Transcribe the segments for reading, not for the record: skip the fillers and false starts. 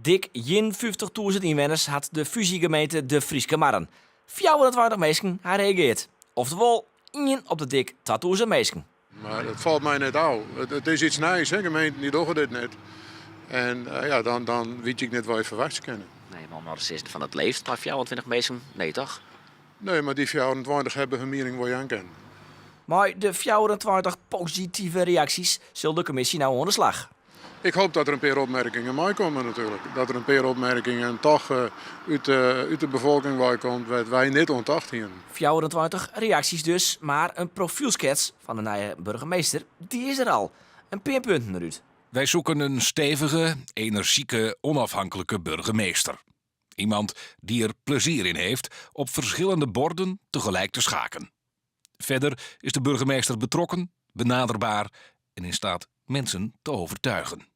Dik 51.000 ynwenners hat de fúzjegemeente De Fryske Marren. 24 minsken ha reageard. Oftewol, ien op de dik 2000 minsken. Mar it falt my net ôf. It is iets nijs, hè? Gemeenten dy dogge dit net. En ja, dan wit ik net wat je ferwachtsje kinne. Nee, mar om no te sizzen fan it leefst mei 24 minsken, nee toch? Nee, mar dy 24 hawwe hun miening wol jaan kinnen. Mei de 24 positive reaksjes sil de kommisje no oan de slach. Ik hoop dat der in pear opmerkingen meikomme natuerlik. Dat der in pear opmerkingen toch út de befolking weikomt wêr't wy net oan tocht hienen. 24 reaksjes dus, mar in profylskets fan de nije burgemeester, dy is der al. In pear punten derút. Wij zoeken een stevige, energieke, onafhankelijke burgemeester. Iemand die er plezier in heeft op verschillende borden tegelijk te schaken. Verder is de burgemeester betrokken, benaderbaar en in staat mensen te overtuigen.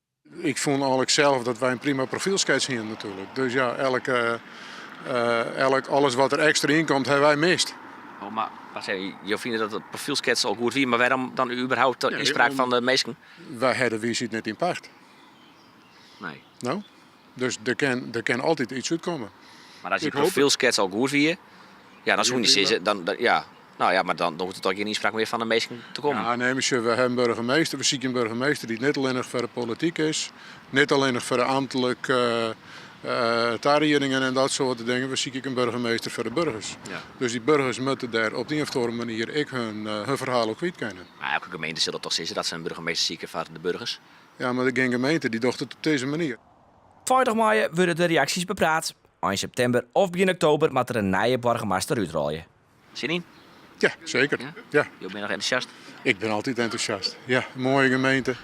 Ik fûn eigenlik sels dat wy in prima profylskets hienen natuerlik. Dus ja, elk, alles wat der ekstra yn komt, hawwe wy mist. Oh, mar wat sei je, jo fine dat it profylskets al goed wie, mar wêrom dan überhaupt de ynspraak fan de minsken? Wy hawwe de wiisheid net yn pacht. Nee. No, dus der kin altyd iets útkomme. Mar as dy profylskets al goed wie, ja, dan soene je sizze, dan, ja, no ja, mar dan hoecht der toch gjin ynspraak mear fan de minsken te kommen. Ja, nee, mar sjoch, we hawwe in burgemeester, we sykje in burgemeester dy't net allinnich foar de polityk is, net allinnich foar de amtlike tariedingen en dat soarte dingen. We sykje ek in burgemeester foar de burgers. Dus dy burgers moatte dêr op de ien of oare manier ek hun ferhaal oer kwyt kinne. Mar elke gemeente sil dat toch sizze, dat se in burgemeester sykje foar de burgers? Ja, mar der gjin gemeente dy docht it op dizze manier. 20 maaie wurde de reaksjes bepraat. Ein septimber of begjin oktober moat der in nije boargemaster útrôlje. Sin yn? Ja, seker. Ja? Jo binne noch entûsjast? Ik bin altyd entûsjast. Ja, moaie gemeente.